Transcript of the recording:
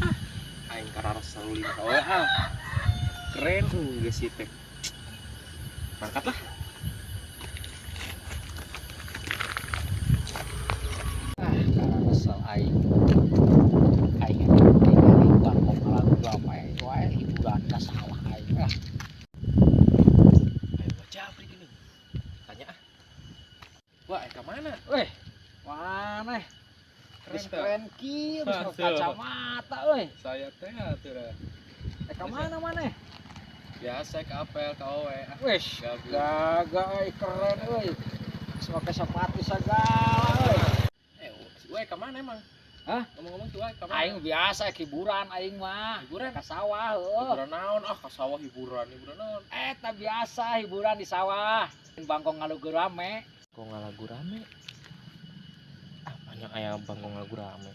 Ah, aing kararas lima we ah. Keren geus sih teh. Berangkat lah. Ah, kesel aing. Aing aing aing bangkong lagu apa wae hiburan ka sawah aing ah. Ayo baca Japri gini. Tanya ah. Wah, ka mana? Weh, mana? Keren Geus teu? keren kieu, geus Atuh. Kacamata euy. Saya teh atuh dah. Eh, ka mana maneh? Biasa ke apel ka owe. Ah, Wih, gabung. gagah euy, keren euy. Geus make sepatu sagala euy. Eh, si Uwe ka mana emang? Hah? Ngomong-ngomong tuh, ka mana? Aing biasa hiburan aing mah. Hiburan? Ka sawah heuh. Hiburan naon? Ah, ka sawah hiburan, hiburan naon? Eta biasa hiburan di sawah. Bangkong ngalugur rame. Kok ngalagu rame? Ah, banyak aya bangkong ngalagu rame.